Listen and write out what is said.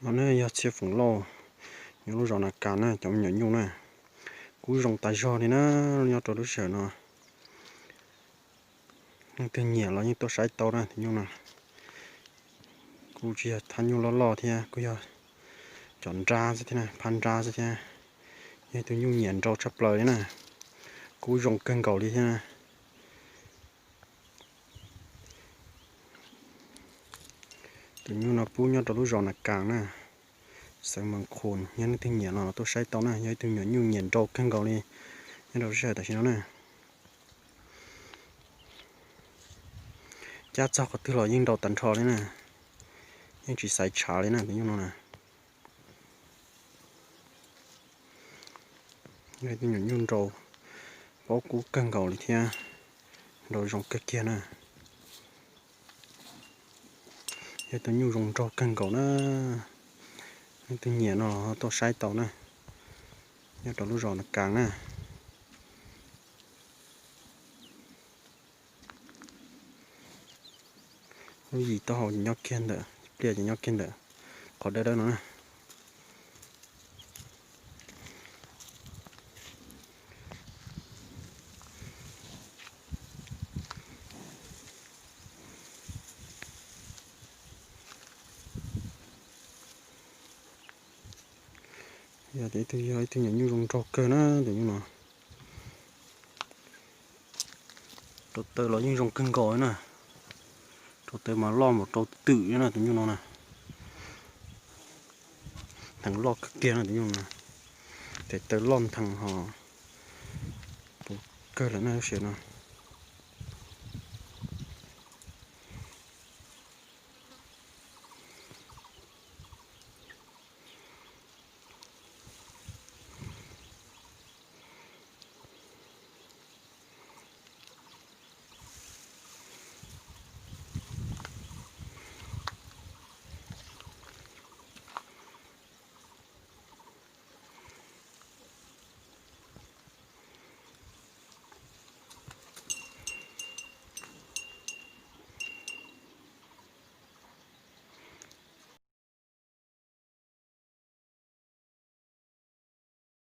No ne yog Txhiaj Foom Lauj, nyob lub zos Nas Kas na, cov me nyuam nyuj na. Kub zoo tas zog li na, nyob rau lub sij hawm no. Leej twg nyiam los yeej tuaj saib tau na tus nyuj no. Kuj tsis yog thaj nyuj loj loj thiab, kuj yog cov nrab xwb thiab, phab nrab xwb thiab. Yog ib tug nyuj nyiam nraug tshaj plaws li na. Kub zoo kawg nkaus li thiab. Tus nyuj no pub nyob rau lub zos Nas Kas na, xeev Mas Khun. Yog leej twg nyiam los tuaj saib tau na, yog ib tug nyuam nyuj nyiam nraug kawg nkaus li nyob rau lub sij hawm tam sim no na. Cab txog qhov twg los yeej nraug tag nrho li na, yeej tsis xaiv tshav li na tus nyuj no na. Yog tus nyuam nyuj nraug, paub kub kawg nkaus li thiab, nraug zoo kawg kiag na. Yog tus nyuj zoo nraug kawg nkaus na, leej twg nyiam no tuaj saib tau na, nyob rau lub zos Nas Kas na. Lub yim taub hau ces nyob kiag ntawm, pliaj ces nyob kiag ntawm qhov dawb dawb no na. Yog tias ib tug, yog ib tug nyuam nyuj zoo nraug kawg na tus nyuj no. Rau taws los yeej zoo kawg nkaus na. Rau taws mas loj mus rau twm na tus nyuj no na. Ntheev loj kawg kiag na tus nyuj no. Tes taw loj ntheev ho puv kawg lawm na lub sij hawm no.